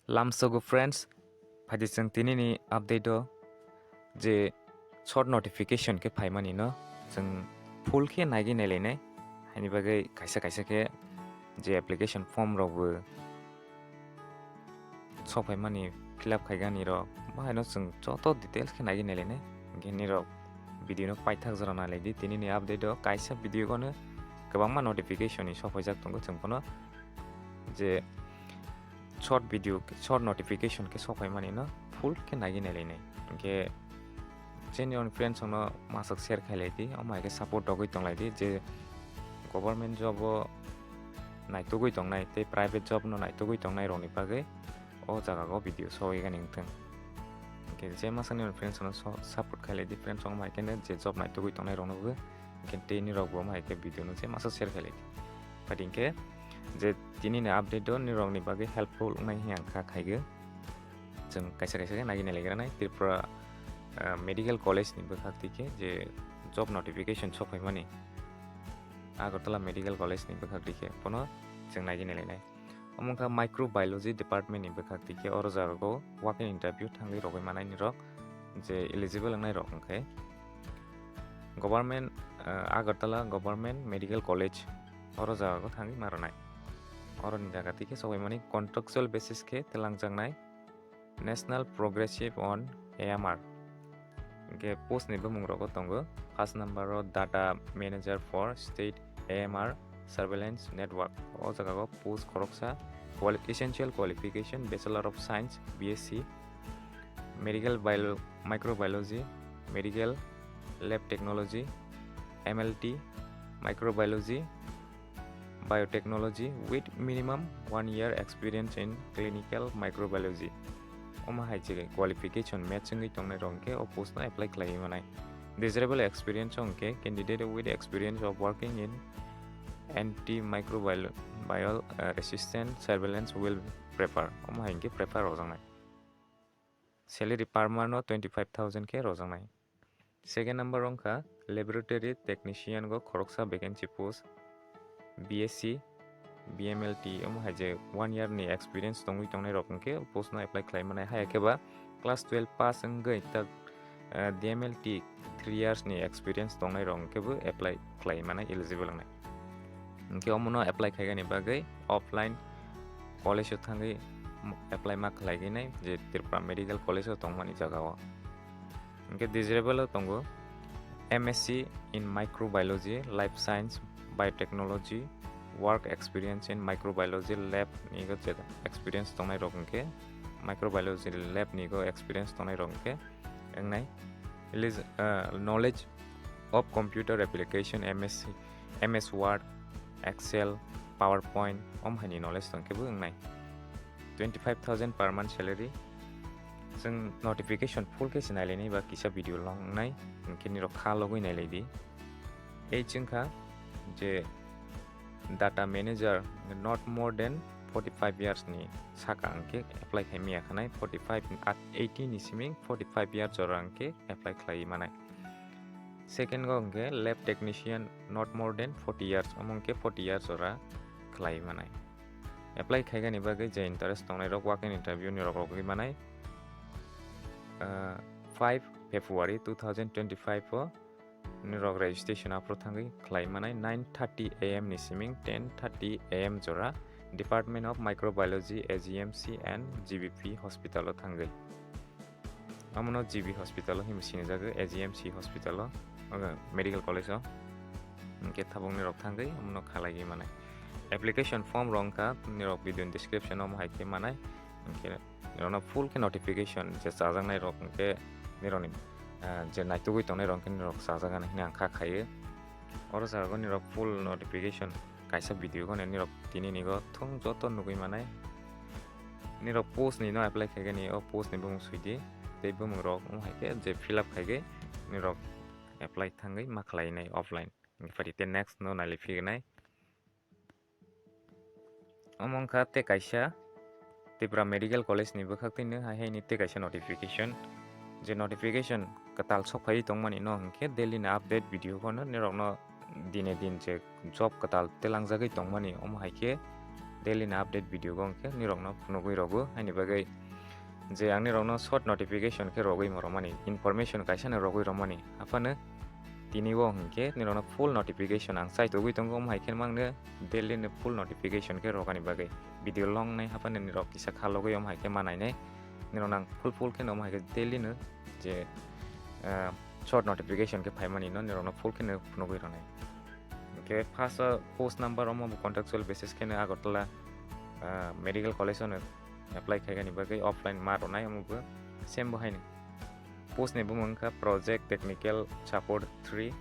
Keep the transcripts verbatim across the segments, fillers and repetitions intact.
Lamsogo friends, phaidi chwng tinini update o je short notification khe phaimani no chwng full khe naigwi nailainai. Haini bagwi kaisa kaisa khe je application form rok bo sokphaimani fill up khaigani rok, bahaino chwng joto details khe naigwi nailainai. Hinkhe nirok video no paithak jora nailaidi. Tinini update o kaisa video gono kwbangma notification ni sokphaijak tongo chwng phano je short video, short notification khe sokphaimani no full khe naigwi nailainai. Hinkhe chini on friends no masuk share khailai di, omo hai khe support rogwi tonglai di je government job o naitugwi tongnai tei private job no naitugwi tongnai rokni bagwi o jaga o video sogwi gani wngthung. Hinkhe je masani on friends no so-, support khailai di friends, omo hai khe je job naitugwi tongnai rokno bo hinkhe tei nirok bo omo hai khe video no je masa share khailai di. Phaidi hinkhe je tinini update o nirokni bagwi helpful wngnai hinkha khaigwi. Chwng kaisa kaisa khe nagini laigra nai Tripura, ah, Medical College ni bwkhak twi khe je job notification sokphaimani Agartala Medical College ni bwkhak twi khe bono chwng nagini lainai. Omo wngkha Microbiology Department ni bwkhak twi khe oro jaga o walk-in interview thangwi rogwi manai ni rok je eligible wngnai rok wngkhe Government, ah, Agartala Government Medical College oro jaga o thangwi ma rwnai. Oro ni jaga twi khe sokphaimani contractual basis khe twlangjaknai. National Progressive on A M R. Hinkhe post ni bumung rogo tongo. First number o Data Manager for State A M R Surveillance Network. O jaga o post khoroksa. Quali-, essential qualification, Bachelor of Science, B S C, Medical Bio-, Microbiology, Medical Lab Technology, M L T, Microbiology, Biotechnology with minimum one year experience in clinical microbiology. Omo hai je qualification match wngwi tongnai rok hwnkhe o post no apply khlaiwi manai. Desirable experience o hwnkhe candidate with experience of working in antimicrobial, bial, uh, resistant surveillance will prefer. Omo hai hwnkhe prefer rwjaknai. Salary per month no twenty five thousand khe rwjaknai. Second number wngkha laboratory technician go khoroksa vacancy post, B S C, B M L T, omo hai je one year ni experience tongwi tongnai rok hwnkhe post no apply khlai manai. Hai khe ba class twelve pass wngwi tak, eh, D M L T three years ni experience tongnai rok hwnkhe bo apply khlai manai, eligible wngnai. Hwnkhe omono apply khaigani bagwi offline college o thangwi apply ma khlaigwi nai je Tripura Medical College o tongmani jaga o. Hwnkhe desirable o tongo M S C in Microbiology, Life Science, Biotechnology, work experience in microbiology lab ni experience tongnai rok hwnkhe, microbiology lab ni experience tongnai rok hwnkhe wngnai. Lis-, ah, knowledge of computer application, M S C, M S Word, Excel, PowerPoint, om haini knowledge tong khe bo wngnai. Twenty five thousand per month salary. Chwng notification full khe se nailainai ba kisa video long wngnai, hinkhe nirok kha logwi nailai di. Ei chwngkha je data manager, not more than forty five years ni saka hwnkhe apply khai miya khanai, forty five, eighty ni simi forty five years jora hwnkhe apply khlai manai. Second go hwnkhe lab technician, not more than forty years, omo hwnkhe forty years jora khlai manai. Apply khaigani bagwi je interest tongnai rok walk-in interview ni rok rogwi manai. Ah, five February two thousand twenty-five o nirok registration aphuru thangwi khlai manai nine thirty A M ni siming ten thirty A M jora Department of Microbiology, A G M C and G B P hospital o thangwi. Amono G B hospital o hinwi sinijagwi, A G M C hospital o, ogo medical college o. Hinkhe tabukni rok thangwi amono khalaiwi manai. Application form rok wngkha nirok video ni description o omo hai khe manai. Hinkhe nirokno full khe notification je chajaknai rok hinkhe nirokni, ah, je naitugwi tongnai rok hinkhe nirok chajak ani hinwi ang kha khaio. Oro jaga o nirok full notification kaisa video gono nirok tini nigo thung joto nugwi manai. Nirok post ni no apply khaigani, o post ni bumung suidi tei bumung rok wng hai khe je fill up khaigwi nirok apply thangwi ma khlainai offline. Hinkhe phaidi tei next no nailai phignai. Omo wngkha tei kaisa Tripura Medical College ni bwkhak twi no hai hai ni tei kaisa notification. Je notification kwtal sok phaiwi tongmani no hinkhe daily ni update video phano nirokno dine din je job kwtal telangjagwi tongmani, omo hai khe daily ni update video go hwnkhe nirokno phunugwi rogo. Haini bagwi je ang nirokno short notification khe rogwi moromani, information kaisa no rogwi romani, aphano tini o hwnkhe nirokno full notification ang chaitugwi tongo, omo hai khe mangno daily ni full notification khe rogani bagwi. Video long nai haphano nirok kisa khalogwi omo hai khe ma nainai, nirokno ang full full khe omo hai khe daily no je, ah, short notification khe phaimani no nirokno full khe no phunugwi rwnai. Hwnkhe first, ah, post number omo bo contractual basis khe no Agartala, ah, Medical College o no apply khaigani bagwi offline ma rwnai, omo bo same bo haino. Post ni bumung wngkha Project Technical Support three,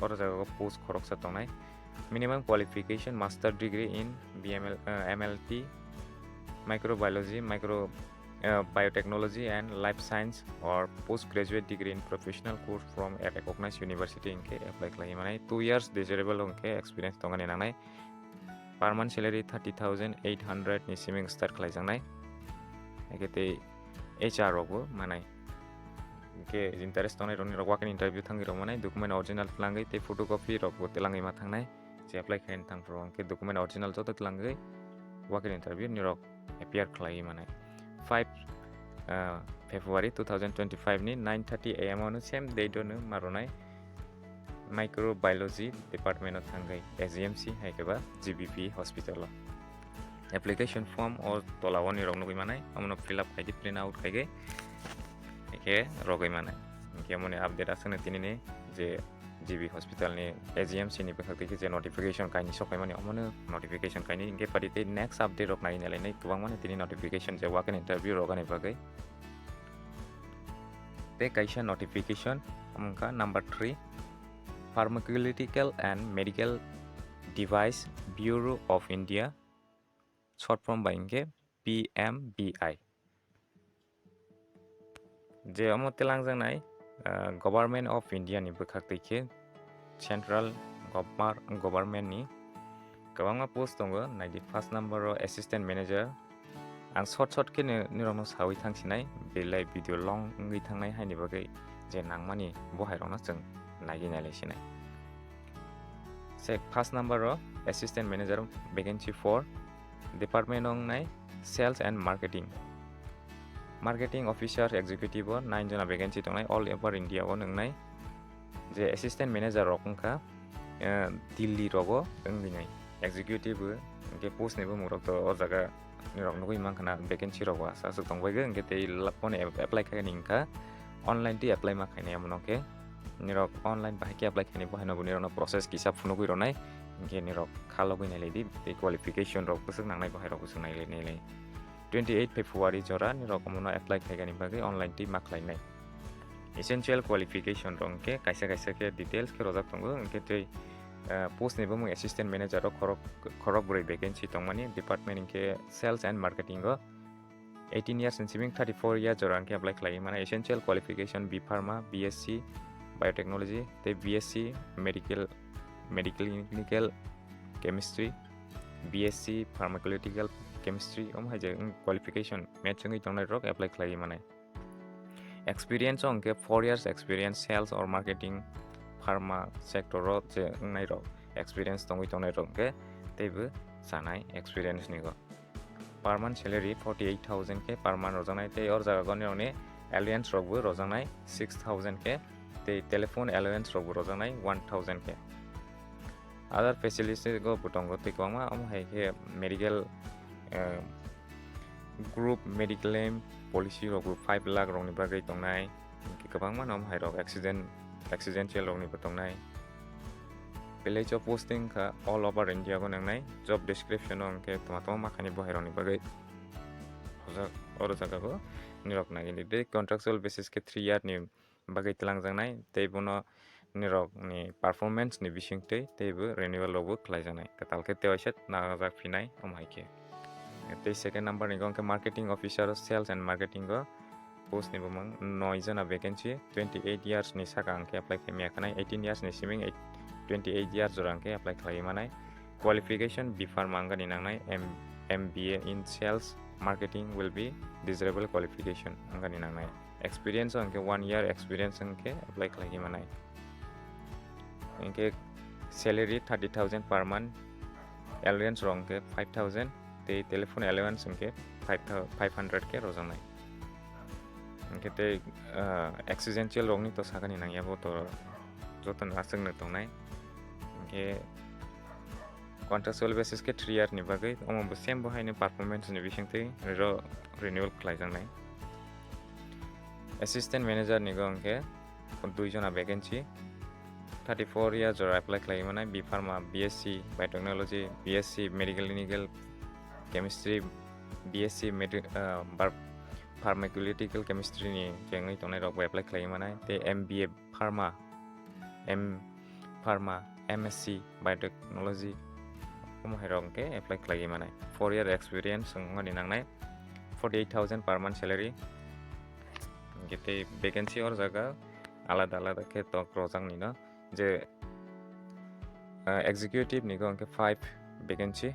oro jaga o post khoroksa tongnai. Minimum qualification master degree in B M L, ah, M L T, microbiology, micro, ah, biotechnology and life science or postgraduate degree in professional course from a recognized university hwnkhe apply khlai manai. Two years desirable hwnkhe experience tongani nangnai. Per month salary thirty thousand eight hundred ni siming start khlaijaknai. Hwnkhe tei H R rokbo manai. Hwnkhe interest tongnai rokni rok walk-in interview thangwi rok manai, document original twlangwi tei photocopy rokbo twlangwi ma thangnai. Je apply khaina thang phuru hwnkhe document original joto twlangwi walk-in interview nirok appear khlaiwi manai. Five, ah, February two thousand twenty-five ni nine thirty A M o no same date o no ma rwnai. Microbiology department o thangwi A G M C hai khe ba G B P hospital o application form o tola o nirok nugwi manai, omono fill up khai di, print out khai khe, hai khe rogwi manai. Hwnkhe omo ni update aswk no tini ni je G B hospital ni A G M C ni bwkhak twi khe je notification kainwi sok phaimani, omono notification kainwi hwnkhe pari tei next update rok nai nai lainai kwbangma ni tini notification je walk-in interview rogani bagwi. Tei kaisa notification, omo wngkha number three, Pharmaceutical and Medical Device Bureau of India, short form bai hwnkhe P M B I. Je omo twlangjaknai, ah, Government of India ni bwkhak twi khe Central Governor-, Government ni kwbangma post tongo, naidi first number o Assistant Manager. Ang short short khe ni-, nirokno sawi thang sinai, belai video long wngwi thangnai, haini bagwi je nangmani bo hai rokno chwng naiwi nailai sinai. Se first number o Assistant Manager vacancy four, department o wngnai Sales and Marketing. Marketing Officer Executive o nine jona vacancy tongnai, all over India o wngnai. Je Assistant Manager rok wngkha, eh, Delhi rogo wngwi nai. Executive hwnkhe post ni bumung rok to o jaga nirok nugwi mankha na, vacancy rok bo aswk aswk tongbaigwi, hwnkhe tei la-, phone ap-, apply khaini wngkha, online twi apply ma khainai, omono khe nirok online bahai khe apply khaini, bo haino bo nirokno process kisa phunugwi rwnai, hwnkhe nirok kha logwi nai lai di, tei qualification rok bwswk nangnai, bo hai rok bwswk nai lai, nai lai. Twenty eight February jora nirok omono apply khaigani bagwi online twi ma khlainai. Essential qualification rok hwnkhe kaisa kaisa khe details khe rojak tongo, hwnkhe tei, eh, post ni bumung Assistant Manager o khorok, khorok brwi vacancy tongmani, department hwnkhe Sales and Marketing o eighteen years ni simi thirty four year jora hwnkhe apply khlaiwi mano. Essential qualification B Pharma, B S C Biotechnology tei B S C Medical, Medical Chemical Chemistry, B S C Pharmaceutical Chemistry, omo hai je, mm, qualification match wngwi tongnai rok apply khlaiwi manai. Experience o hwnkhe four years experience sales or marketing, pharma sector o je wngnai rok, experience tongwi tongnai rok hwnkhe teibo chanai experience ni go. Per month salary forty eight thousand khe per month rojaknai, tei or jaga goni rokni allowance rokbo rojaknai six thousand khe, tei telephone allowance rokbo rojaknai one thousand khe. Other facilities go bo tongo tei kwbangma, omo hai khe medical, eh, group mediclaim policy rokbo five lakh rokni bagwi tongnai, hwnkhe kwbangma no omo hai rok accident, accidental rokni bo tongnai. Village o posting kha all over India go nangnai, job description o hwnkhe toma toma makhani bo hai rokni bagwi. Oro jaga bo nirok nai di, tei contractual basis khe three year ni bagwi twlangjaknai, tei bono nirokni performance ni bisingtwi teibo renewal rokbo khlaijaknai, kwtal khe tei waisa nangjak phinai, omo hai khe. Tei second number ni wngkha marketing officer, sales and marketing o post ni bumung noi jona vacancy, twenty eight years ni saka hwnkhe apply khaimaya khanai, eighteen years ni siming twenty eight years jora hwnkhe apply khlaiwi manai. Qualification B Pharma wngani nangnai, M-, M B A in sales marketing will be desirable qualification wngani nangnai. Experience o hwnkhe one year experience hwnkhe apply khlaiwi manai. Hwnkhe salary thirty thousand per month, allowance rok hwnkhe five thousand, tei telephone allowance hwnkhe five thou-, five hundred khe rwjaknai. Hwnkhe tei, ah, accidental rokni to sakani nangya, bo to jotono aswkno tongnai. Hwnkhe contractual basis khe three year ni bagwi, omo bo same bo haino performance ni bisingtwi rero renewal khlaijaknai. Assistant manager ni go hwnkhe dui jona vacancy, thirty four year jora apply khlaiwi manai, B Pharma, B S C Biotechnology, B S C Medical Clinical Chemistry, B S C Medi-, ah, bar-, Pharmaceutical Chemistry ni chengwi tongnai rok bo apply khlaiwi manai, tei M B A Pharma, M Pharma, M S C Biotechnology, omo hai rok hwnkhe apply khlaiwi manai. Four year experience wngmani nangnai, forty eight thousand per month salary. Hwnkhe tei vacancy or jaga alada alada khe tok rojak nino je, ah, executive ni go hwnkhe five vacancy,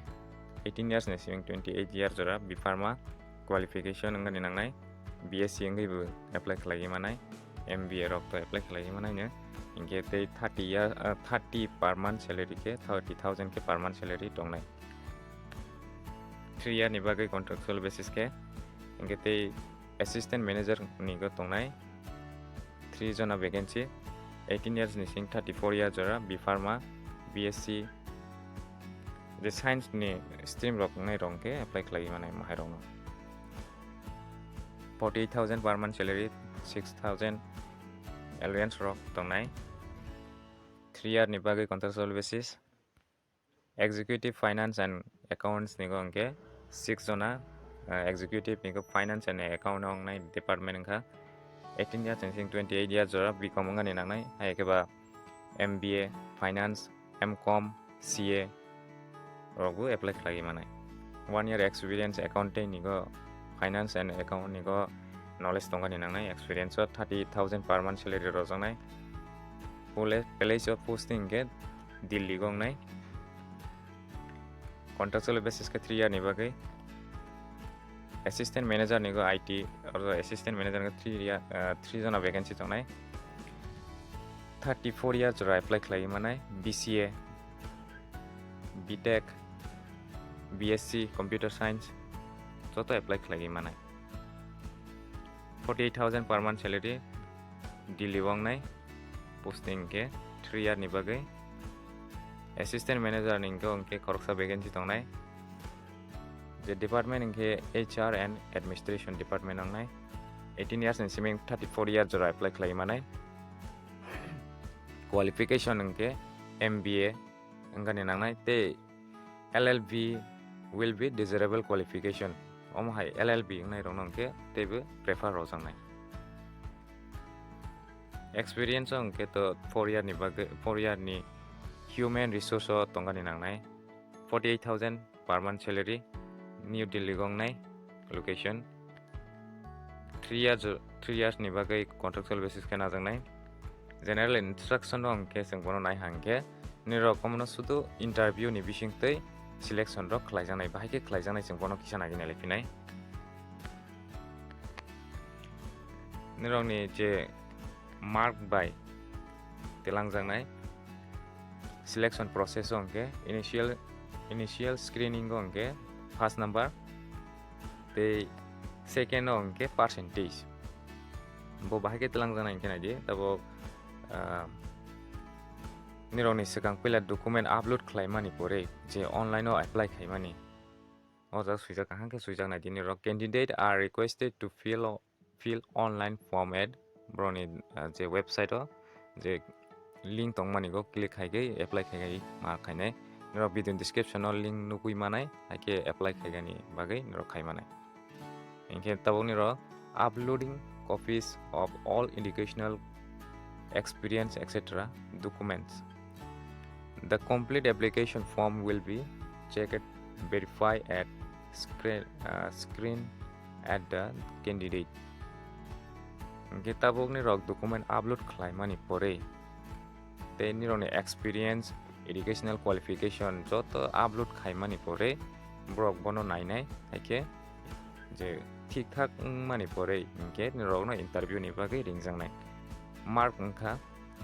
eighteen years ni simi twenty eight year jora B Pharma qualification wngani nangnai, B S C wngwi bo apply khlaiwi manai, M B A rok to apply khlaiwi manai no, hwnkhe tei thirty year, ah, thirty per month salary khe thirty thousand khe per month salary tongnai. Three year ni bagwi contractual basis khe, hwnkhe tei assistant manager ni go tongnai three jona vacancy, eighteen years ni sing thirty four year jora, B Pharma, B S C, je science ni stream rok wngnai rok hwnkhe apply khlaiwi manai mahairokno. Forty eight thousand per month salary, six thousand allowance rok tongnai. Three year ni bagwi contractual basis. Executive Finance and Accounts ni go hwnkhe six jona, ah, executive ni go finance and account wngnai department wngkha. Eighteen years ni sing twenty eight years jora B Com wngani nangnai, hai khe ba M B A, Finance, M Com, C A rok bo apply khlaiwi manai. One year experience accounting ni go, finance and account ni go knowledge tongani nangnai, experience o thirty thousand per month salary rwjaknai. Pole-, place of posting hwnkhe Delhi go wngnai. Contractual basis khe three year ni bagwi. Assistant manager ni go I T, or assistant manager ni go three year, ah, three jona vacancy tongnai. Thirty four year jora apply khlaiwi manai, B C A, B Tech, B S C Computer Science joto apply khlaiwi manai. Forty eight thousand per month salary, Delhi o wngnai, posting khe three year ni bagwi. Assistant manager ni hwnkhe, hwnkhe khoroksa vacancy tongnai. Je department hwnkhe H R and Administration Department wngnai. Eighteen years ni simi thirty four year jora apply khlaiwi manai. Qualification hwnkhe M B A wngani nangnai tei L L B will be desirable qualification. Omo hai L L B wngnai rokno hwnkhe teibo prefer rwjaknai. Experience o hwnkhe to four year ni bagwi, four year ni human resource o tongani nangnai. Forty eight thousand per month salary, New Delhi go wngnai, location. Three years, three years ni bagwi contractual basis khe najaknai. General instruction o hwnkhe chwng bono nai hwnkhe, nirok omono sudu interview ni bisingtwi selection rok khlaijaknai, bahai khe khlaijaknai chwng bono kisa nagini lai phinai. Nirokni je mark bai telangjaknai selection process o hwnkhe initial, initial screening o hwnkhe first number tei second o hwnkhe percentage. Bo bahai khe telangjaknai hwnkhe naidi, tabuk, ah, nirokni swkang puila document upload khlaimani pore je online o apply khaimani. O jaga swijak, kaham khe swijak nai di nirok, "Candidate are requested to fill o-, fill online form at," borokni, ah, je website o je link tongmani go click khai khe apply khai khai ma khainai. Nirok video description o link nugui manai, hai khe apply khaigani bagwi nirok khai manai. Hinkhe tabuk nirok, "Uploading copies of all educational experience, et cetera documents. The complete application form will be checked, verified at screen, uh, screen at the candidate." Hinkhe tabuk nirok document upload khlaimani pore tei nirokni experience, educational qualification joto upload khaimani pore borok bono nainai, hai khe je thik thak wngmani pore hinkhe nirokno interview ni bagwi ringjaknai. Mark wngkha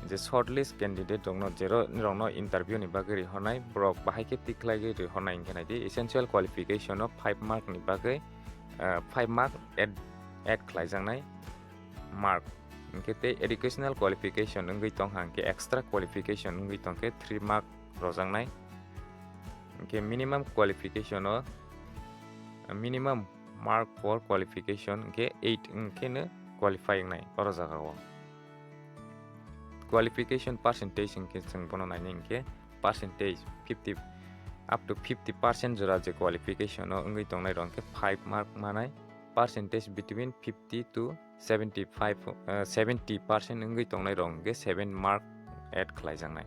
je shortlist candidate rokno, je ro-, rokno interview ni bagwi rihornai, borok bahai khe tik khlaiwi rihornai hwnkhe naidi, essential qualification o five mark ni bagwi, ah, five mark add, add khlaijaknai mark. Hwnkhe tei educational qualification wngwi tongkha hwnkhe extra qualification wngwi tongkhe three mark rojaknai. Hwnkhe minimum qualification o, minimum mark for qualification hwnkhe eight hwnkhe no qualify wngnai oro jaga o. Qualification percentage hwnkhe chwng bono nainai hwnkhe percentage fifty, up to fifty percent jora je qualification o wngwi tongnai rok hwnkhe five mark manai, percentage between fifty to seventy-five, eh, seventy percent wngwi tongnai rok hwnkhe seven mark add khlaijaknai.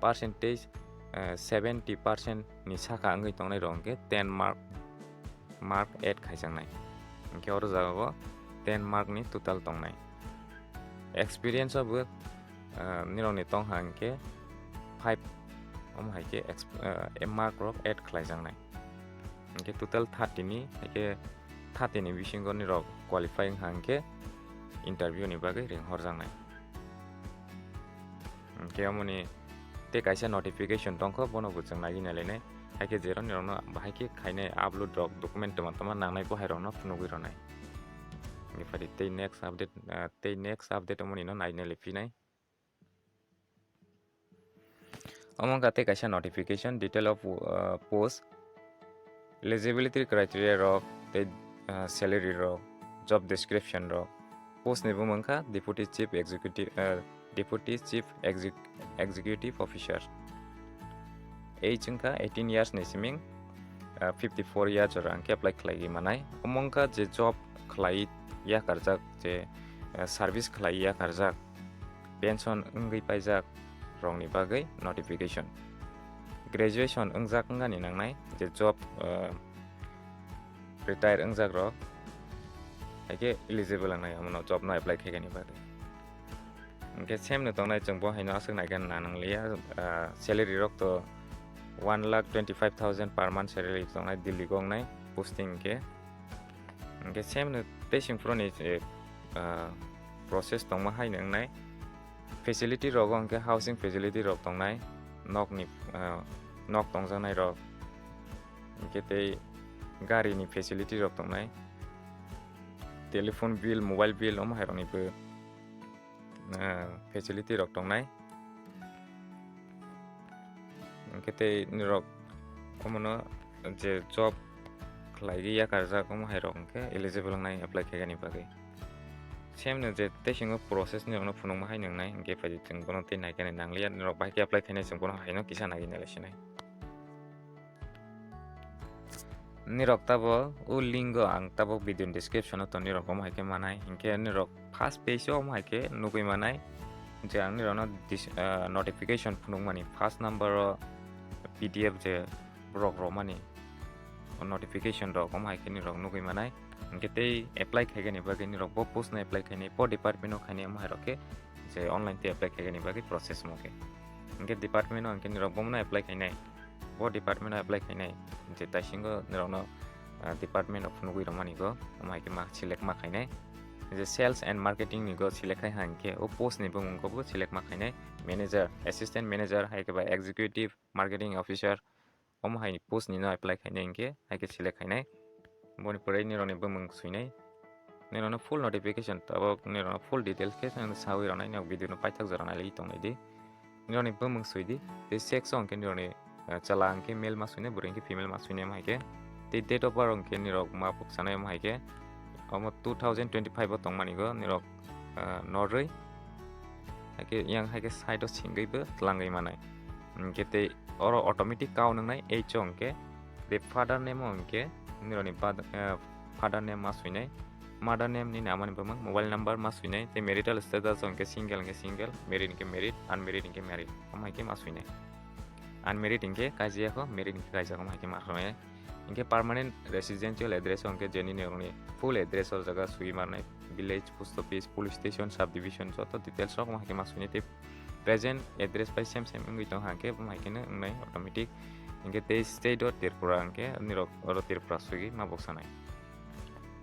Percentage, eh, seventy percent ni saka wngwi tongnai rok hwnkhe ten mark, mark add khaijaknai. Hwnkhe oro jaga o ten mark ni total tongnai. Experience o bo, eh, nirok ni tongkha hwnkhe five, omo hai khe exp-, eh, mark rok add khlaijaknai. Hwnkhe total thirty ni, hai khe thirty ni bisingo nirok qualify wngkha hwnkhe interview ni bagwi ringhorjaknai. Hwnkhe omoni tei kaisa notification tongkho, bono bo chwng naiwi nailainai. Hai khe je rok nirokno bahai khe khainai upload rok, document toma toma nangnai bo hai rokno phunugwi rwnai. Hwnkhe phai di tei next update, ah, tei next update omoni no nai nai le phinai. Omo wngkha tei kaisa notification, detail of, uh, post, eligibility criteria rok tei, uh, salary rok, job description rok. Post ni bumung wngkha Deputy Chief Executive, uh, Deputy Chief Exec-, Executive Officer. Age wngkha eighteen years ni siming, uh, fifty four years jora hwnkhe apply khlaiwi manai. Omo wngkha je job khlai yakarjak, je, uh, service khlai yakarjak, pension wngwi paijak rokni bagwi notification. Graduation wngjak wngani nangnai, je job, uh, retire wngjak rok hai khe eligible wngnai, omono job no apply khaikani bagwi. Hwnkhe same no tongnai, chwng bo haino aswk naikhe na nangliya, ah, salary rok to one lakh twenty five thousand per month salary tongnai, Delhi go wngnai posting hwnkhe. Hwnkhe same no tei singphuru ni, eh, ah, process tongma hai no wngnai. Facility rogo hwnkhe housing facility rok tongnai, nok ni, ah, nok tongjaknai rok, hwnkhe tei gari ni facility rok tongnai, telephone bill, mobile bill, omo hai rok ni bo, ah, facility rok tongnai. Hwnkhe tei nirok omono je job khlaiwi yakarjak, omo hai rok hwnkhe eligible wngnai apply khaikani bagwi. Same no je tei singo process ni rokno phunukma hai nwngnai, hwnkhe phai di chwng bono tei naikani nangliya, nirok bahai khe apply khainai chwng bono haino kisa naiwi nai lai sinai. Nirok tabo o link o ang tabo video ni description o tong, nirok omo hai khe manai, hwnkhe nirok first page o omo hai khe nugwi manai je ang nirokno dis-, ah, notification phunukmani first number o P D F je borok romani o notification rok omo hai khe nirok nugwi manai, hwnkhe tei apply khaikani bagwi nirok bo post no apply khainai, bo department o khainai omo hai rok khe je online tei apply khaikani bagwi process omo khe, hwnkhe department o hwnkhe nirok bomono apply khainai. Bo department o apply khainai, je taisingo nirokno, ah, department o phunugwi rwmani go, omo hai khe ma select ma khainai. Je sales and marketing ni go select khai hwnkhe, o post ni bumung go bo select ma khainai. Manager, assistant manager, hai khe ba executive marketing officer, omo hai post ni no apply khainai hwnkhe, hai khe select khainai. Boni pore nirokni bumung swinai. Nirokno full notification, tabok nirokno full details khe nang sawi rwnai, nok video no paithak jora nai tongnaidi. Nirokni bumung swidi, tei sex o hwnkhe nirokni, eh, chwla hwnkhe male ma swinai, bwrwi hwnkhe female ma swinai, omo hai khe. Tei date of birth hwnkhe nirok ma buksanai, omo hai khe. Omo two thousand twenty-five o tongmani go nirok, eh, norwi. Hai khe yang hai khe side o singwi bo twlangwi manai. Hwnkhe tei oro automatic kao nwngnai, age o hwnkhe tei father name o hwnkhe nirokni bad-, eh, father name ma swinai. Mother name ni namani bumung, mobile number ma swinai, tei marital status hwnkhe single hwnkhe single, married hwnkhe married, unmarried hwnkhe married, omo hai khe ma swinai. Unmarried hwnkhe kaijaya kho, married hwnkhe kaijak, omo hai khe ma swinai. Hwnkhe permanent residential address hwnkhe je nini rokni full address o jaga swi manai, village, post office, police station, subdivision, joto details rok omo hai khe ma swinai tei present address bai same same wngwi tong hwnkhe omo hai kheno wngnai automatic. Hwnkhe tei state o Tripura hwnkhe nirok oro Tripura swigwi ma buksanai.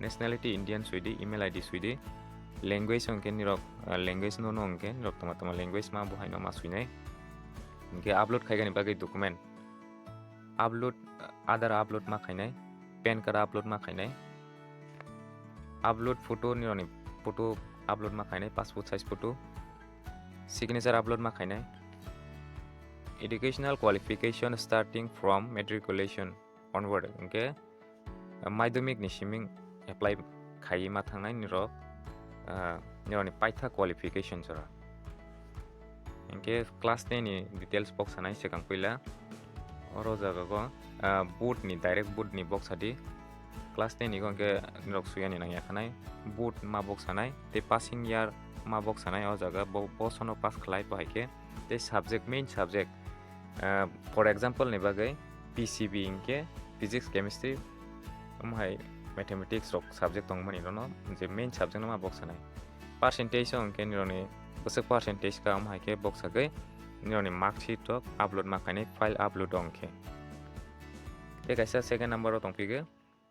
Nationality Indian swidi, email I D swidi. Language hwnkhe nirok, ah, language no, no hwnkhe nirok tama tama language ma bo haino ma swinai. Hwnkhe upload khaigani bagwi document. Upload, Aadhaar upload ma khainai, PAN card upload ma khainai, upload photo nirokni photo upload ma khainai, passport size photo, signature upload ma khainai, educational qualification starting from matriculation onward, hwnkhe, ah, madhyamik ni siming apply khaiwi ma thangnai nirok, ah, nirokni paitha qualification jora. Hwnkhe class ten ni details box sanai swkang puila. Oro jaga go, ah, board ni, direct board ni box sadi. Class ten ni go hwnkhe nirok suyani nangya khanai. Board ma box sanai, tei passing year ma box sanai. O jaga bo, bo sono pass khlai bo hai khe. Tei subject, main subject, ah, for example ni bagwi P C B hwnkhe physics, chemistry, omo hai mathematics rok subject tongmani rono je main subject no ma box sanai. Percentage o hwnkhe nirokni bwswk percentage ka, omo hai khe box sagwi nirokni mark sheet rok upload ma khainai, file upload o hwnkhe. Tei kaisa second number o tongphigwi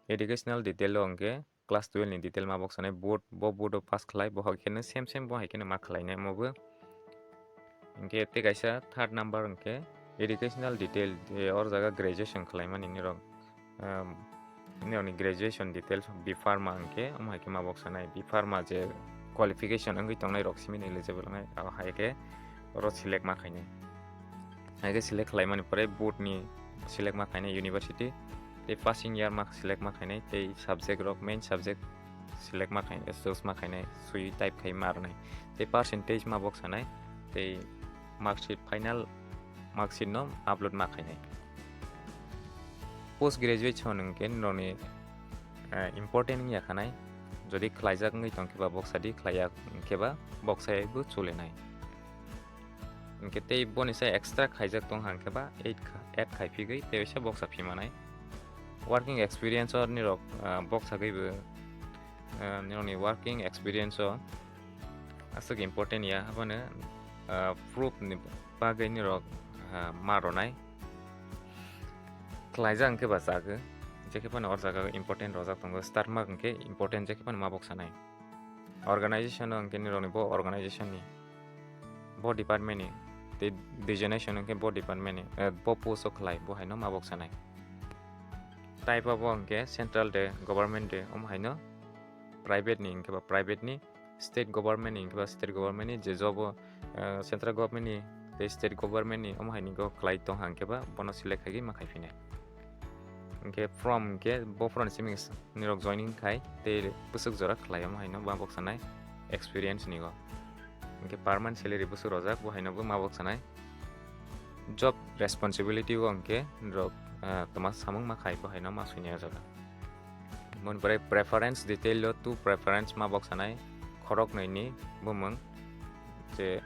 educational detail o hwnkhe class twelve ni detail ma box sanai, board, bo board o pass khlai, bo hai kheno same same bo hai kheno ma khlainai omo bo. Hwnkhe tei kaisa third number hwnkhe educational detail, je or jaga graduation khlaimani nirok, um, nirokni graduation details, B Pharma hwnkhe omo hai khe ma box sanai, B Pharma je qualification wngwi tongnai rok simi eligible wngnai, abo hai khe oro select ma khainai. Hai khe select khlaimani pore board ni select ma khainai university, tei passing year ma select ma khainai, tei subject rok, main subject select ma khainai, choose ma khainai, swi type khai ma rwnai, tei percentage ma box sanai, tei mark sheet, final mark sheet no upload ma khainai. Post graduation hwnkhe nirokni, eh, important wngya khanai, jodi khlaijak wngwi tongkhe ba box sadi, khlaiya wngkhe ba box saibo chulenai. Hwnkhe tei boni sai extra khaijak tong hwnkhe ba add kha-, add khai phigwi tei waisa box sa phimanai. Working experience o nirok, ah, box sagwi bo, ah, nirokni working experience o aswk important ya, abono, ah, proof ni bagwi nirok, ah, ma rwnai. Khlaijak hwnkhe ba chagwi, jekhe phano or jaga important rojak tongo, star mark hwnkhe important jekhe phano ma box sanai. Organization o hwnkhe nirokni bo organization ni, bo department ni, tei designation hwnkhe bo department ni, eh, bo post o khlai, bo haino ma box sanai. Type o bo hwnkhe central de, government de, omo haino private ni hwnkhe ba private ni, state government ni hwnkhe ba state government ni, je job o, eh, central government ni tei state government ni omo haini go khlai tong hwnkhe ba bono select khaigwi ma khai phinai. Hwnkhe from hwnkhe bo from simi nirok joining khai tei bwswk jora khlai omo haino ba box sanai experience ni go. Hwnkhe per month salary bwswk rojak bo haino bo ma box sanai. Job responsibility o hwnkhe nirok, ah, toma samung ma khai bo haino ma suinai o jaga. Moni pore preference detail o tu preference ma box sanai khorok nai ni bumung je,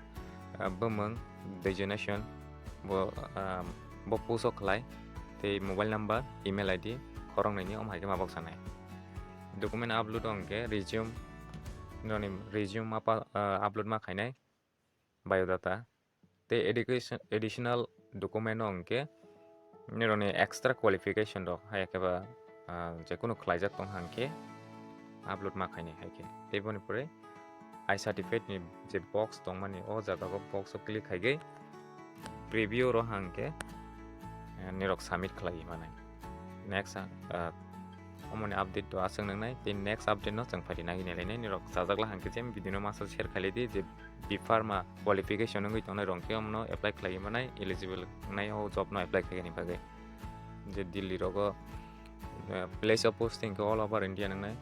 ah, bumung designation bo, ah, bo post o khlai tei mobile number, email I D khorok nai ni omo hai khe ma box sanai. Document upload o hwnkhe resume, nirokni resume ma pa, ah, upload ma khainai, biodata, tei education, additional document o hwnkhe nirokni extra qualification rok hai khe ba, ah, je kunu khlaijak tong hwnkhe upload ma khainai hai khe. Tei boni pore I certificate ni je box tongmani o jaga o box o click khaigwi preview ro hwnkhe, eh, nirok submit khlai manai. Next, ah, omoni update to aswk nangnai, tei next update no chwng phaidi nagini lainai, nirok chajakla hwnkhe je video no masa share khailai di, je B Pharma qualification wngwi tongnai rok khe omono apply khlai manai, eligible wngnai o job no apply khaigani bagwi. Je Delhi rogo, eh, place of posting khe all over India nangnai,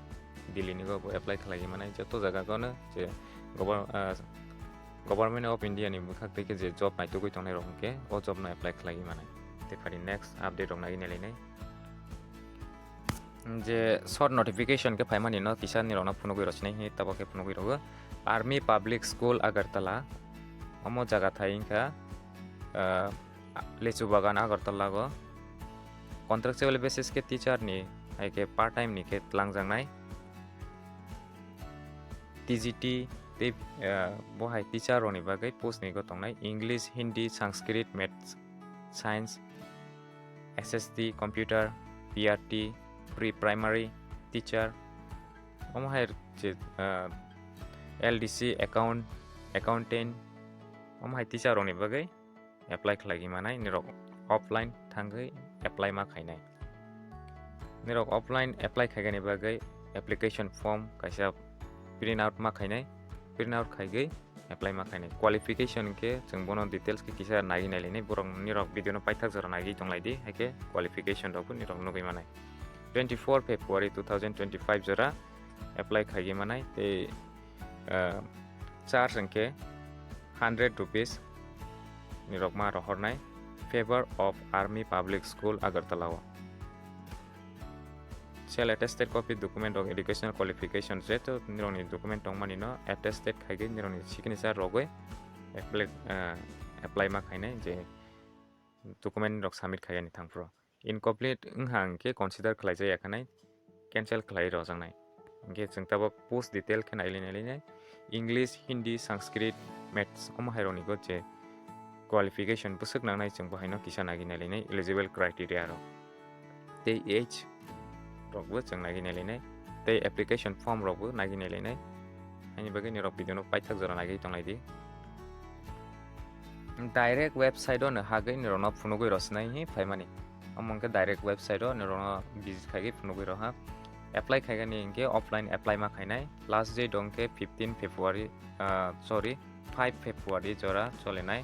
Delhi ni go bo apply khlai manai, joto jaga gono je gobo-, ah, Government of India ni bwkhak tei khe je job naitugwi tongnai rok hwnkhe o job no apply khlaiwi manai. Tei phari next update rok nagini lainai. Je short notification khe phaimani no kisa nirok no phunugwi rw sinai hwnwi tabuk khe phunugwi rw o. Army Public School Agartala, omo jaga thai wngkha, ah, Lechu Bagan Agartala go. Contractual basis khe teacher ni hai khe part time ni khe twlangjaknai. T G T tei, ah, bo hai teacher rokni bagwi post ni go tongnai English, Hindi, Sanskrit, Maths, Science, S S T, Computer, P R T, Pre-Primary Teacher. Omo hai je, ah, L D C account, accountant, omo hai teacher rokni bagwi apply khlaigwi manai, nirok offline thangwi apply ma khainai. Nirok offline apply khaigani bagwi application form kaisa print out ma khainai, print out khaigwi apply ma khainai. Qualification khe chwng bono details khe kisa nagwi nailainai, borok nirok video no paithak jora nagwi tonglaidi, haikhe qualification rokbo nirok nugwi manai. Twenty four February two thousand twenty five jora apply khaigwi manai tei, ah, charge hwnkhe hundred rupees nirok ma rohornai, Favor of Army Public School Agartala o. Self attested copy document of educational qualification, jeto nirokni document tongmani no attested khaigwi nirokni signature rogwi apply, ah, apply ma khainai je document rok submit khaiyani thangphuru. Incomplete wngha hwnkhe consider khlaijak ya khanai, cancel khlai rojaknai. Hwnkhe chwng tabok post detail khe nailai nailainai. English, Hindi, Sanskrit, Maths omo hai rokni go je qualification bwswk nangnai chwng bo haino kisa nagwi nailainai eligible criteria rok. Tei age rokbo chwng nagwi nailainai. Tei application form rokbo nagwi nailainai. Haini bagwi nirok video no paithak jora nagwi tonglaidi. Direct website o no hagwi nirokno phunugwi rw sinai hi phaimani. Omo hwnkhe direct website o nirokno visit khaigwi phunugwi rw ha. Apply khaigani hwnkhe offline apply ma khainai. Last date hwnkhe fifteen February, ah, sorry, five February jora cholenai.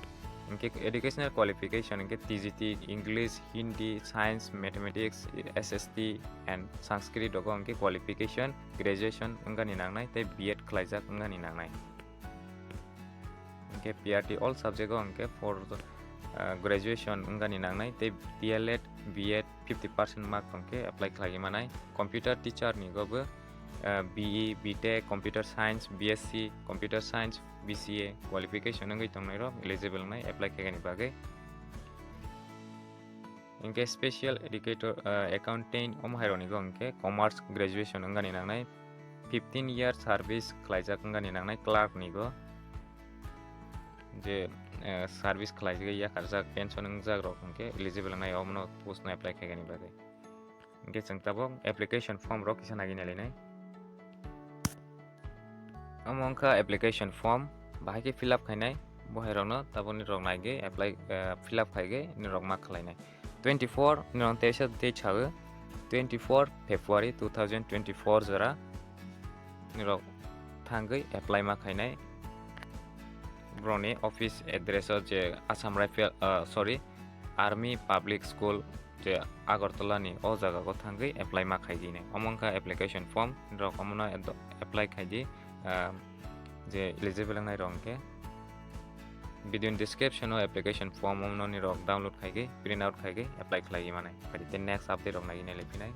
Hwnkhe educational qualification hwnkhe T G T, English, Hindi, Science, Mathematics, S S T and Sanskrit rogo hwnkhe qualification graduation wngani nangnai tei B Ed khlaijak wngani nangnai. Hwnkhe P R T all subject o hwnkhe for, ah, graduation wngani nangnai tei D L Ed, B Ed fifty percent mark hwnkhe apply khlaiwi manai. Computer teacher ni go bo, ah, B E, B Tech, Computer Science, B S C, Computer Science, B C A qualification wngwi tongnai rok eligible wngnai apply khaigani bagwi. Hwnkhe special educator, ah, accountant omo hai rokni go hwnkhe commerce graduation wngani nangnai, fifteen year service khlaijak wngani nangnai clerk ni go. Je, eh, service khlaijagwi yakarjak, pension wngjak rok hwnkhe eligible wngnai omono post no apply khaigani bagwi. Hwnkhe chwng tabok application form rok kisa nagwi nailainai. Omo wngkha application form, bahai khe fill up khainai, bo hai rokno tabok nirok naigwi apply, eh, fill up khaigwi nirok ma khlainai. Twenty four nirok teisa date sago, twenty four February two thousand twenty four jora nirok thangwi apply ma khainai. Borokni office address o je Assam Rifle, ah, sorry, Army Public School je Agartala ni o jaga o thangwi apply ma khaidi hinwi. Omo wngkha application form, nirok omono ado-, apply khaidi, ah, je eligible wngnai rok hwnkhe. Video ni description o application form omono nirok download khaigwi, print out khaigwi apply khlaiwi manai. Phaidi tei next update rok naiwi nailai phinai.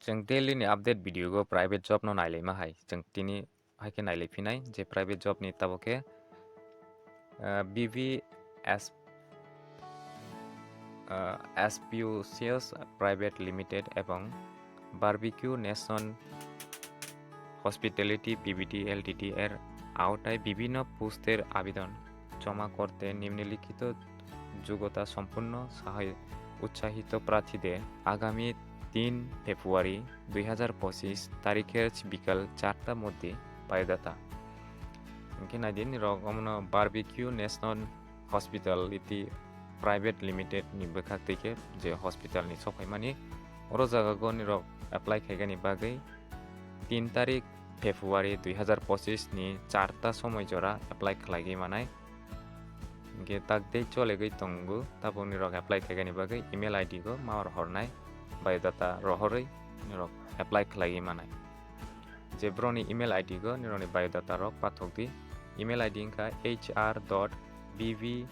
Chwng daily ni update video go private job no nailaima hai. Chwng tini hai khe nailai phinai je private job ni tabok khe, ah, B V S, ah, S P U Sales Private Limited ebong Barbecue Nation Hospitality P V T L T D এর আওতায় বিভিন্ন পোস্টের আবেদন জমা করতে নিম্নলিখিত যোগ্যতা সম্পন্ন সাহায্য উৎসাহিত প্রার্থীদের আগামী তিন ফেব্রুয়ারি দুই হাজার পঁচিশ তারিখের বিকাল চারটার মধ্যে biodata. Hwnkhe naidi nirok omono Barbecue Nation Hospitality Private Limited ni bwkhak twi khe je hospital ni sokphaimani oro jaga go nirok apply khaigani bagwi tin tarik February dui hazar pochis ni charta somoi jora apply khlaigwi manai. Hwnkhe tak tei cholegwi tongo, tabukni rok apply khaigani bagwi email I D go ma rohornai, biodata rohorwi norok apply khlaigwi manai. Je borokni email I D go norokni biodata rok pathok di. Email I D wngkha H R dot B V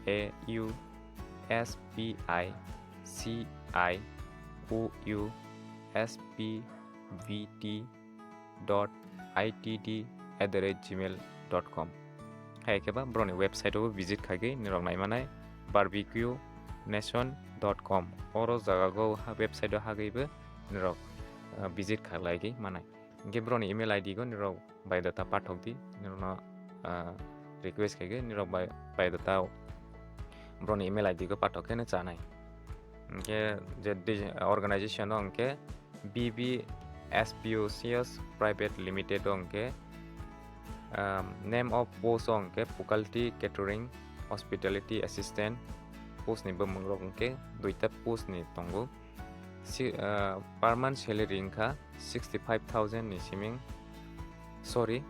A U S P I C I O U S P V T dot I T D at the rate gmail dot com. Hai khe ba borokni website o visit khaigwi norok naimanai barbecue nation dot com. Oro jaga go ha website o hagwi bo norok, ah, visit khlaigwi manai. Hwnkhe borokni email I D go norok biodata pathok di, norokno, ah, request khaigwi norok bai-, biodata borokni email I D go pathok khe no chanai. Hwnkhe je dij-, organization o hwnkhe B B S P O C S Private Limited o hwnkhe, um, name of post o hwnkhe Faculty Catering Hospitality Assistant post ni bumung rok hwnkhe duita post ni tongo. Si, uh, per month salary wngkha sixty five thousand ni siming, sorry,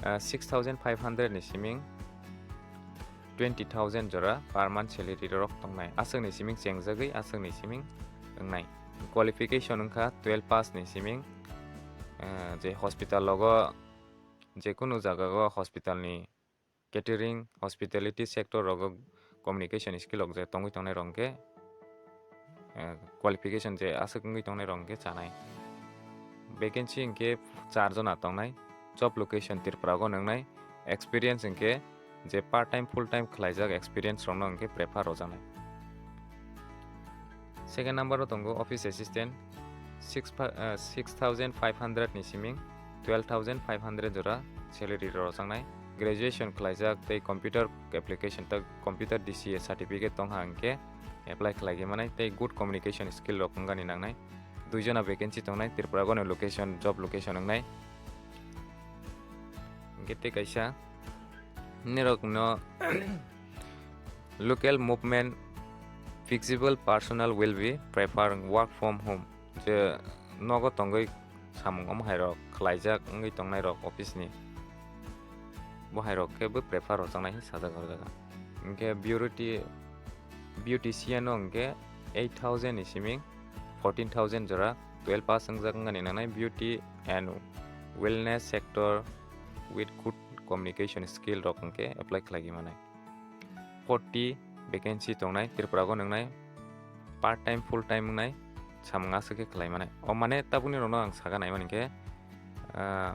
uh, six thousand five hundred ni siming twenty thousand jora per month salary rok tongnai. Aswkni siming chengjagwi aswkni siming wngnai. Qualification wngkha twelve pass ni siming, eh, je hospital logo, je kunu jaga o hospital ni catering, hospitality sector rogo communication skill rok je tongwi tongnai rok hwnkhe, eh, qualification je aswk wngwi tongnai rok hwnkhe chanai. Vacancy hwnkhe char jona tongnai. Job location Tripura go nwngnai. Experience hwnkhe je part time, full time khlaijak experience rokno hwnkhe prefer rwjaknai. Second number o tongo office assistant, six pa-, eh, six thousand five hundred ni siming twelve thousand five hundred jora salary rwjaknai. Graduation khlaijak tei computer application, ta computer D C A certificate tongha hwnkhe apply khlaigwi manai tei good communication skill rok wngani nangnai. Duijona vacancy tongnai, Tripura goni location, job location wngnai. Hwnkhe tei kaisa nirokno local movement flexible personnel will be preferring work from home. Je nogo tongwi samung omo hai rok khlaijak wngwi tongnai rok office ni, bo hai rok khe bo prefer rwjaknai hinwi sajak o jaga. Hwnkhe beauty, beautician o hwnkhe eight thousand ni siming fourteen thousand jora twelve pass wngjak wngani nangnai beauty and wellness sector with good communication skill rok hwnkhe apply khlaigwi manai. Forty vacancy tongnai Tripura go nwngnai, part time, full time wngnai samung aswk khe khlai manai. O mane tabukni rokno ang saga naimani khe, ah,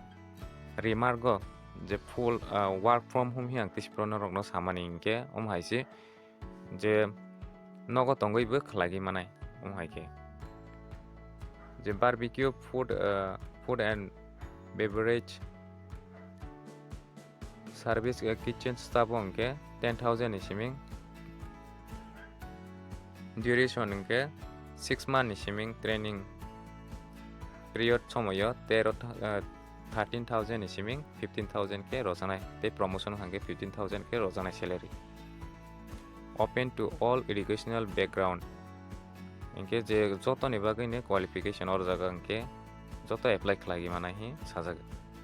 remark go je full, ah, work from home hi ang tei siphuru norokno samani hinkhe omo hai se je nogo tongwi bo khlaigwi manai omo hai khe. Je barbecue food, ah, food and beverage service, eh, kitchen staff o hwnkhe ten thousand ni siming, duration hwnkhe six month ni siming, training period somoyo tero tha-, eh, thirteen thousand ni siming fifteen thousand khe rwjaknai tei promotion hwnkhe fifteen thousand khe rwjaknai salary. Open to all educational background. Hinkhe je jotoni bagwino qualification o rwjago hinkhe joto apply khlaigwi manai hi sajak.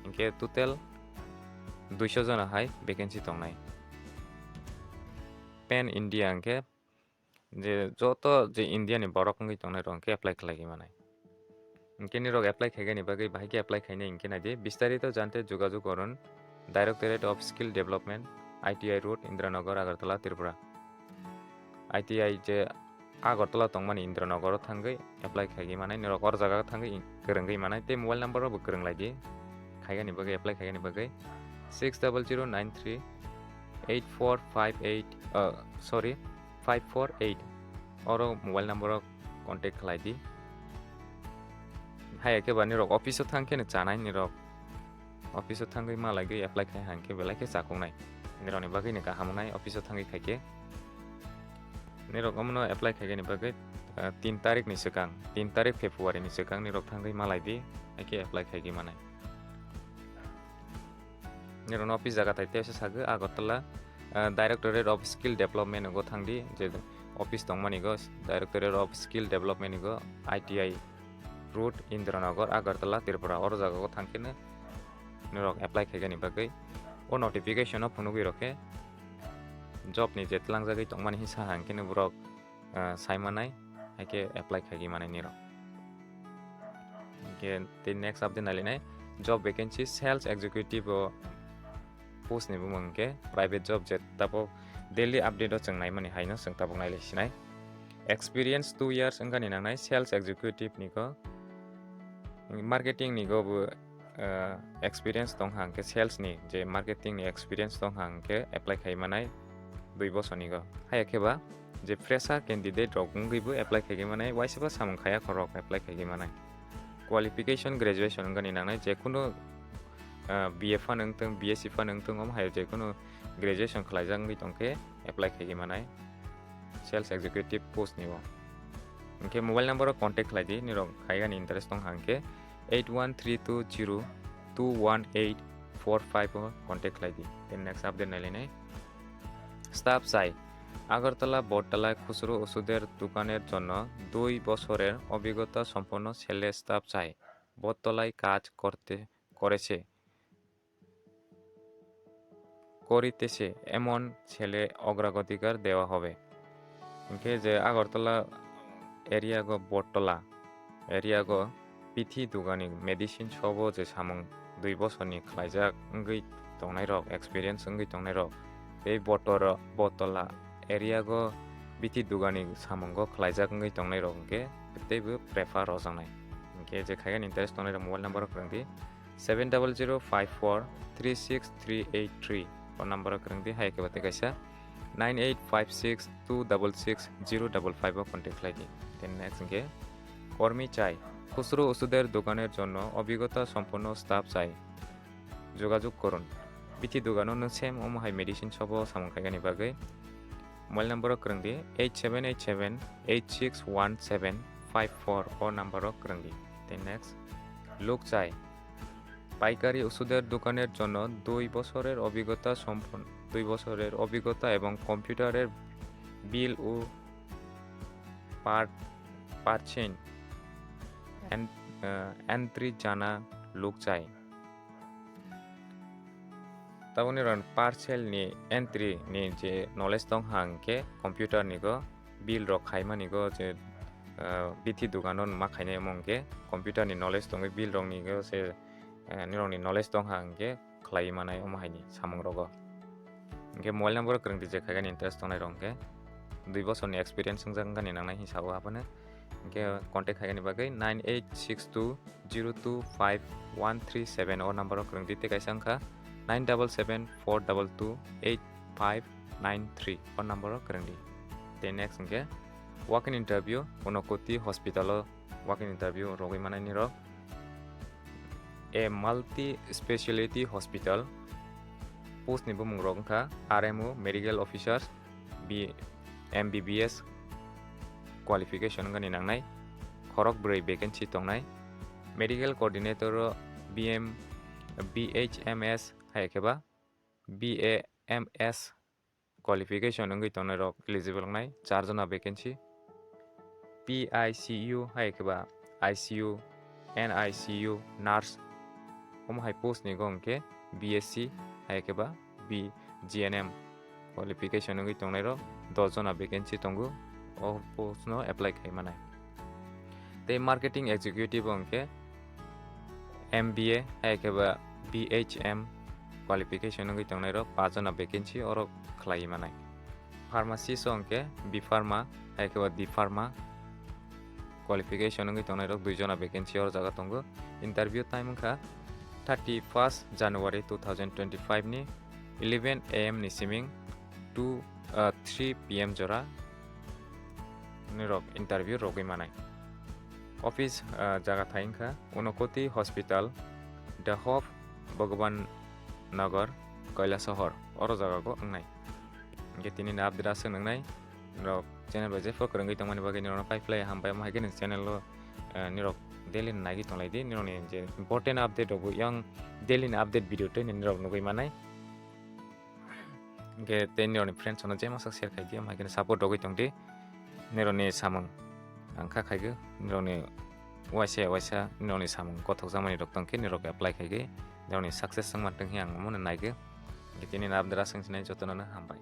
Hinkhe total duiso jona hai vacancy tongnai. Pan India hinkhe je joto je India ni borok wngwi tongnai rok hinkhe apply khlaigwi manai. Hinkhe nirok apply khaigani bagwi bahai khe apply khainai hinkhe naidi, bistarito jante jogajog korun Directorate of Skill Development, I T I Road, Indiranagar, Agartala, Tripura. I T I je Agartala tongmani Indiranagar o thangwi apply khaigwi manai, nirok or jaga thangwi kwrwngwi manai tei mobile number rok bo kwrwng lai di khaigani bagwi, apply khaigani bagwi six double zero nine three eight four five eight, uh, sorry, five four eight, oro mobile number o contact khlai di. Hai khe ba nirok office o thang khe no chanai nirok. Office o thangwi ma laigwi apply khai hang khe belai khe chakoknai. Nirokni bagwi ni kaham wngnai office o thangwi khai khe. Nirok omono apply khaigani bagwi, ah, tin tarik ni swkang, tin tarik February ni swkang nirok thangwi ma lai di, hai khe apply khaigwi manai. Nirokno office jaga tai teisa sagwi Agartala, ah, Directorate of Skill Development go thang di, je office tongmani go Directorate of Skill Development go I T I Road, Indiranagar, Agartala, Tripura, oro jaga o thang khe no norok apply khaigani bagwi o notification o phunugwi rok khe job ni je tlangjagwi tongmani hinsa hang khe no borok, ah, sai manai, hai khe apply khaigwi manai nirok. Hinkhe tei next update nailinai job vacancy sales executive o post ni bumung hinkhe private job je tabuk daily update o chwng naimani haino chwng tabuk nailai sinai. Experience two years wngani nangnai sales executive ni go, marketing ni go bo, ah, experience tong hang khe sales ni je marketing ni experience tong hang khe apply khai manai dui bosor ni go. Hai khe ba je fresher candidate rok wngwi bo apply khai manai, waisa ba samung khaya khorok apply khai manai. Qualification graduation wngani nangnai, je kunu, ah, B A fan wngtong, B S C fan wngtong, omo hai je kunu graduation khlaijak wngwi tong khe apply khai manai sales executive post ni bo. Hinkhe mobile number o contact khlai di, nirok khaigani interest tong hang khe eight one three two zero two one eight four five o contact khlai di. Then next update nailainai. Staff chai. Agartala Bottalai খুচরো ওষুধের দোকানের জন্য দুই বছরের অভিজ্ঞতা সম্পন্ন ছেলে স্টাফ চাই। বটতলায় কাজ করতে করেছে করিতেছে এমন ছেলে অগ্রাধিকার দেওয়া হবে। Hinkhe je Agartala area go Bottola area go bithi dugani medicine shop o je samung dui bosorni khlaijak wngwi tongnairok, experience wngwi tongnairok, tei Botoro-, Bottola area go bithi dugani samungo khlaijak wngwi tongnairok hinkhe teibo prefer rwjaknai. Hinkhe je khaigani interest tongnairok mobile number o kwrwng di. Seven double zero five four three six three eight three. Phone number o kwrwng di, hai khe ba tei kaisa nine eight five six two double six zero double five o contact khlai di. Then next hinkhe kormi chai. খুচরো ওষুধের দোকানের জন্য অভিজ্ঞতা সম্পন্ন স্টাফ চাই, যোগাযোগ করুন. Bithi dugano nwng sem omo hai medicine shop o samung khaigani bagwi mobile number o kwrwng di eight seven eight seven eight six one seven five four o number o kwrwng di. Then next, লোক চাই. পাইকারি ওষুধের দোকানের জন্য দুই বছরের অভিজ্ঞতা সম্পন্ন, দুই বছরের অভিজ্ঞতা এবং কম্পিউটারের বিল ও পার-, পার্চেন এন-, আহ, এন্ট্রি জানা লোক চাই. Taboni ron parcel ni entry ni je knowledge tong hang khe computer ni go bill rok khaimani go je, ah, bithi dugan o ma khainai omo hwnkhe computer ni knowledge tongwi bill rok ni go se, eh, nirok ni knowledge tong hang khe khlai manai omo hai ni samung rogo. Hinkhe mobile number o kwrwng di je khaigani interest tongnai rok hinkhe dui bosor ni experience wngjak wngkha ni nangnai hinsa o abono. Hinkhe contact khaigani bagwi nine eight six two zero two five one three seven o number o kwrwng di tei kaisa wngkha nine double seven four double two eight five nine three o number o kwrwng di. Tei next hinkhe walk-in interview Unakoti hospital o walk-in interview rogwi manai nirok. A multi speciality hospital, post ni bumung rok wngkha R M O, medical officer, B-, M B B S qualification wngani nangnai, khorok brwi vacancy tongnai. Medical coordinator o B M, B H M S hai khe ba B A M S qualification wngwi tongnai rok eligible wngnai, char jona vacancy. P I C U hai khe ba I C U, N I C U, nurse, omo hai post ni go hwnkhe B S C hai khe ba B G N M qualification wngwi tongnai rok dos jona vacancy tongo, o post no apply khai manai. Tei marketing executive o hwnkhe M B A hai khe ba B H M qualification wngwi tongnai rok paanch jona vacancy oro khlai manai. Pharmacist o hwnkhe B Pharma hai khe ba D Pharma qualification wngwi tongnai rok dui jona vacancy oro jaga tongo. Interview time wngkha thirty first January two thousand twenty five ni eleven A M ni siming two, ah, three P M jora nirok interview rogwi manai. Office, ah, jaga thai wngkha Unakoti Hospital, The Hope, Bhagwan Nagar, Kailasohor, oro jaga go wngnai. Hinkhe tini ni update aswk nwngnai, nirok channel bai jepho kwrwngwi tongmani bagwi nirokno pai phlai hambai, omo hai khe ni channel o, ah, nirok daily ni naigwi tonglai di, nirokni je important update rok bo yang daily ni update video twi nirok nugwi manai. Hinkhe tei nirokni friends rokno je masa share khai di, omo hai khe support rogwi tong di. Nirokni samung ang kha khai di, nirokni waisa waisa nirokni samung kothok jakmani rok tong khe nirok apply khai di, nirokni success wngma tong khe ang omono nai di. Hinkhe tini ni update aswk sinai jotono no hambai.